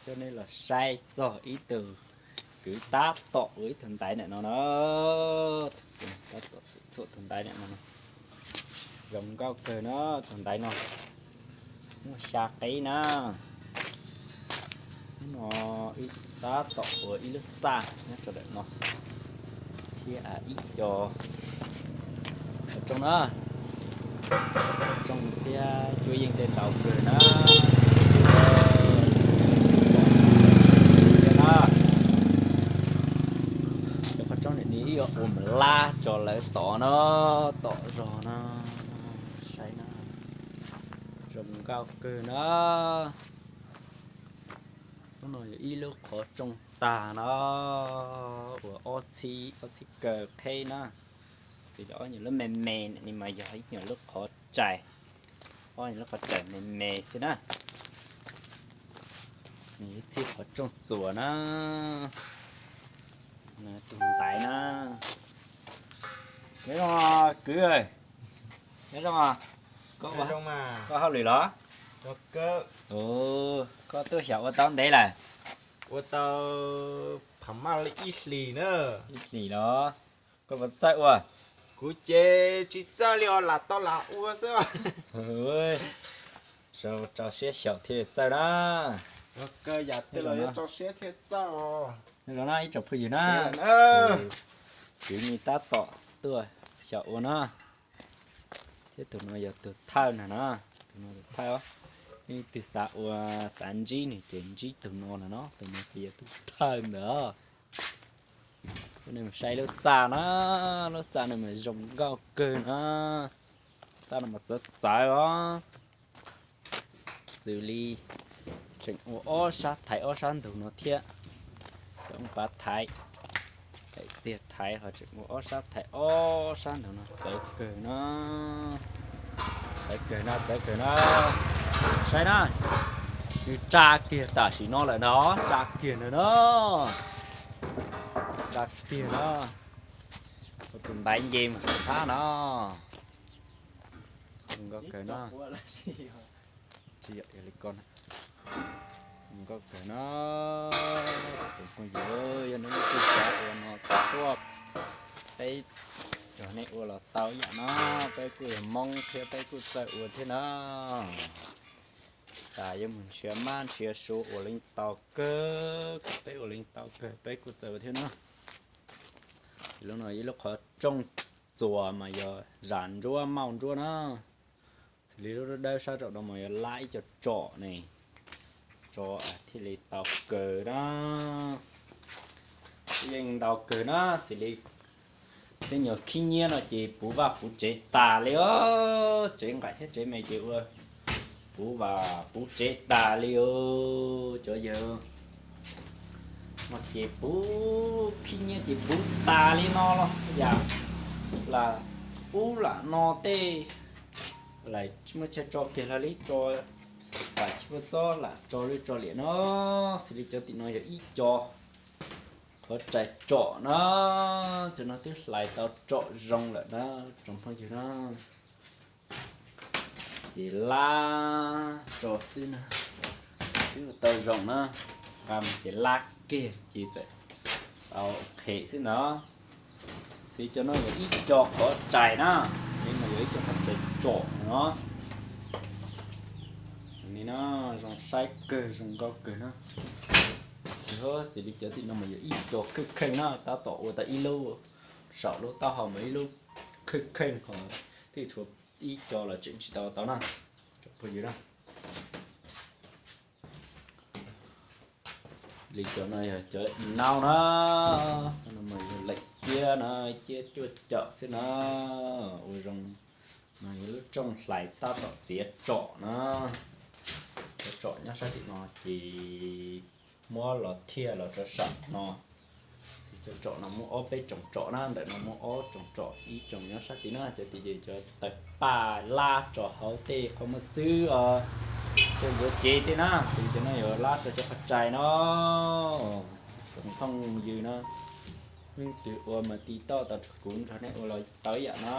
Coj nej los saib txog ib tug kwv tab tom ua ib tug ntaiv ntawm no na. Tab tom txhuam txhuam tus ntaiv ntawm no, zoo nkauj kawg na. Tus ntaiv no muaj xya qib na. Hnub no wb tab tom ua ib lub txaj nyob rau ntawm no thiab ib co qhov rooj na, qhov rooj thiab cuab yeej tej ntau kawg na. Cov qhov rooj nim no ib yam ua lab tso lawv tod no, tom zog no, saib na, zoo nkauj kawg na. Hnub no yog ib lub qhov rooj tag no, uas ob txhib, ob txhib kaw qheb na, xws li ob nyuag lub me me ni mas yog ib nyuag lub qhov rais, ob nyuag lub qhov rais me me xwb na. Nws yog ib txhib qhov rooj txuas na. Tus ntaiv na. Nyob zoo kwv, nyob zoo, koj ua, koj hauj lwm los? Koj tuaj xyaum ua tau ntev lawm? Ua tau phav maj li ib hlis na. Ib hlis los? Koj puas txawj ua? Kuv ces tsis txawj li os, lam tau lam ua xwb. Rau siab xyaum thiaj li txawj na. Yog kawg yam twg los yuav rau siab thiaj txawj os. Nyob zoo na ib tsoom phooj ywg na. Kwv Nyiaj tab tom tuaj xyaum ua na. Thiab tus no yog tus thawj na no, tus no tus thawj os. Leej twg xav ua, xav ntsib nws ces ntsib tus no na no, tus no ces yog tus thawj ntawd. Coj nej mus saib lub txaj na, lub txaj no mas zoo nkauj kawg na. Txaj no mas txawv txawv os. Xws li tseem ua ob sab thaiv ob sab ntug no thiab. Cov pav thaiv, txiag thaiv ho tseem ua ob sab thaiv ob sab ntug no txawv kawg na. Txawv kawg na, txawv kawg na. Saib na, nws tsa kiag tam sim no lawm ntag, tsa kiag ntawd na. Tsa kiag na. Ua tus ntaiv nce mus saum thab no. Zoo nkauj kawg na. Tsis yog li ko na. Zoo nkauj kawg na. Tus phooj ywg, yog nej leej twg xav ua no tuaj, peb cov nej ua los tau ib yam no. Peb kuj yog Hmoob thiab peb kuj txawj ua thiab na. Tas yuav mus nrhiav mab nrhiav suav ua leej tau kawg, kom peb ua leej tau kawg peb kuj txawj ua thiab na. Lub no ib lub qhov rooj txuas mas yog zam ntsuab mauj ntsuab na. Xws li lub dawb sab nraum no mas yog lab ib co tsom ne, tso thiaj li tau kawg na. Yeej ntau kawg na, xws li tej nyuag khib nyiab no ces puv vaj puv tsev tas li os, tsev nqaim thiab tsev me ces ua puv vaj puv tsev tas li os. Cov yawg no ces puv khib nyiab ces puv tas li no los yam lam ub lam no tej, lam muaj chaw tso kiag hlo li tso, lam tsis muaj txob lam tso li tso liam no, xws li cov tim no yog ib co qhov rais tsom na, cov no twb hlais tau tsom zoo lawm na, tsoom phooj ywg na. Ces lab tso xwb na, twb tau zoo na, nqa mus ces lab kiag ces txawm tau qhem xwb ntag. Xws li cov no yog ib co qhov rais na, li no yog ib co qhov rais tsom no. Li no zoo saib kawg zoo nkauj kawg na. Xws li cov tim no mas yog ib co kheej kheej na, tab tom ua tau ib lub saum lub taub hau mas ib lub kheej kheej ho, twb tshuav ib co los tseem tsis tau tau na, tsoom phooj ywg na. Li cov no yog cov naub na, no mas yog leem ciab na, ciab cuaj caum xwb na, ua zoo. No yog lub rooj hlais tab tom txiav tsom na, txiav tsom nyob sab tim no ces muab los thiaj los rau saum no. Cov tsom no muaj ob peb tsoom tsom na, ntawm no muaj ob tsoom tsom, ib tsoom nyob sab tid na, cov tid ces cov tawg paj lab tso hauv tej qhov muag xwb os, tso yuav cev tej na, xws li cov no yuav lab tso cov qhov rais no. Tsoom phooj ywg na, leej twg ua mas tiv toj tau rau kuv nrog nej ua los tau ib yam na.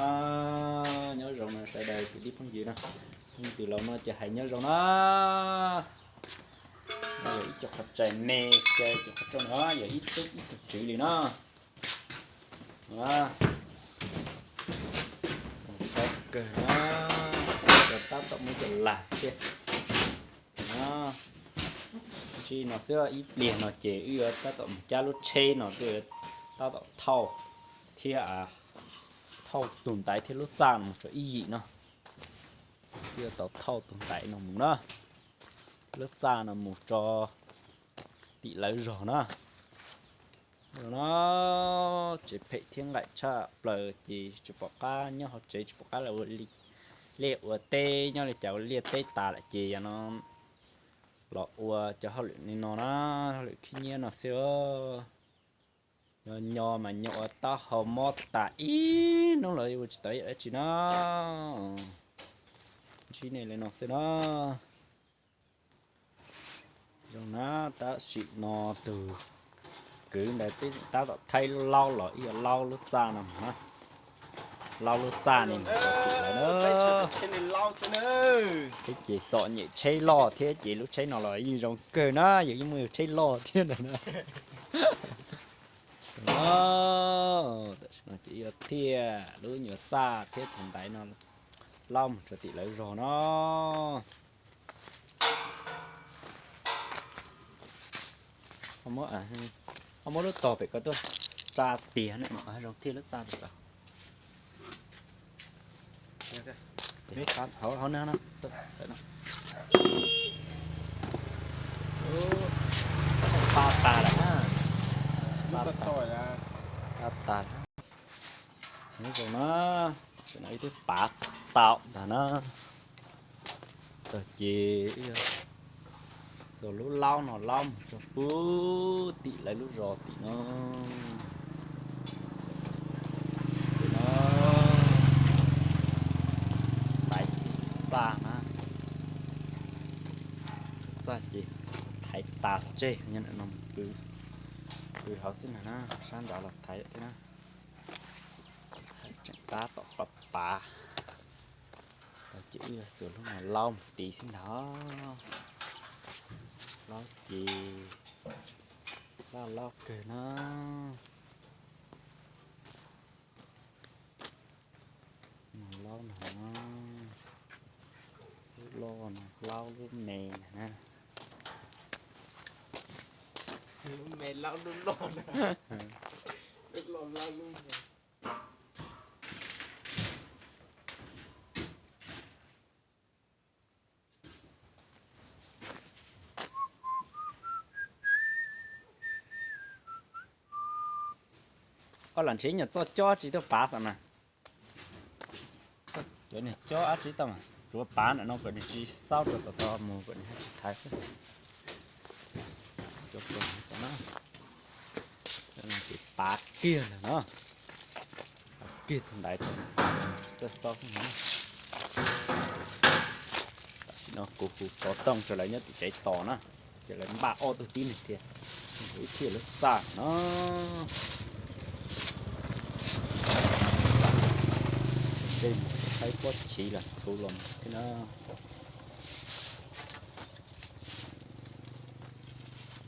Nyob zoo na sawv daws kwv tij phooj ywg na, leej twg los no ces hais nyob zoo na. Yog ib co qhov txhais me, ces cov qhov rooj no yog ib tug ib tug tswv li no. Zoo kawg na, tab tom muab cov lag thiab. Ntsib no xwb, ib pliag no ces wb yuav tab tom mus cab lub tsheb no, wb yuav tab tom thauj thiab, thauj tus ntaiv thiab lub txaj no mus rau ib yim no. Wb yuav tau thauj tus ntaiv no mus na, lub txaj no mus rau tim lawv zog na. No tsev phem thiab nqaim tshaj plaws ces tsis pom qab nyob hauv tsev, tsis pom qab liaj ua teb, nyob li cas ua liaj teb tas lawm ces yog no los ua cov hauj lwm li no na, hauj lwm khib nyiab no xwb. Nyo nyo mas nyo ua taub hau mob tas ib hnub los ua tsis tau ib yam dab tsi na. Ntsib nej li no xwb na. Zoo na, tab sis no tus kwv ntawd twb tab tom thaij lub laub los ib yam laub lub txaj no na. Laub lub txaj ne mus rau tim lawv na. Thiab ces txom nyem tsheb loj thiab ces lub tsheb no los yeej zoo kawg na, yus yeej muaj yus tsheb loj thiab ntawm na. Tam sim no ces yuav thiaj lub nyuam txaj thiab tus ntaiv no laub mus rau tim lawv zog no. Ho muab lub tog pem ko tuaj tsa tiag na, zoo thiaj lub txaj rau. Hauv no, pa tas lawm na. Pa tas, pa tas. Nyob zoo na, tam sim no wb twb pav tau ntag na. Tag ces xuas lub laub no laub mus rau puag tim lawv lub zos tim no. Xwb na, ntaiv txaj na, txaj ces thaiv tas tseg, nyob no pw, pw hauv xwb na, sab nrad los thaiv thiab na. Tseem tab tom pav pav, ces wb yuav xuas lub no laub mus tid xwb ntag. Laub ces loj loj kawg na. Laub no, lub loj no, laub lub me na. Lub me laub lub loj na. Lub loj laub lub me. Koj lam nrhiav nyuag txoj cob tsis tuaj pav tom na. Cov niag cob dab tsi tau mas tsuav pav ntawm no kom nws tsis xaub rau tom tod mus kom nws tsis thaiv xwb. Cov ko tom na, ces pav kiag lawm no, pav kiag tug ntaiv txawj xaub xwb no. Tam sim no kuv hu xov tooj rau lawv nyob tim tsev tos na, ces lawv npaj ob tug tib neeg thiab, ib thiaj lub txaj no. Tej mus thaib pob chiv los txhuv los thiab na.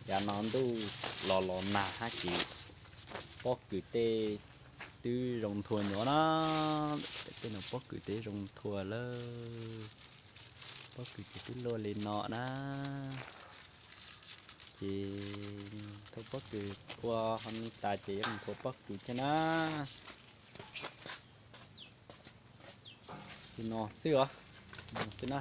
Yav no ntuj los los nag hab ces pob kws tej twb zoo nthua nyuav na. Tej no pob kws tej zoo nthua lawm. Pob kws ces twb luaj li no na. Ces nthua pob kws ua ho ni tas ces yuav mus nthua pob kws thiab na. Li no xwb os, no xwb na.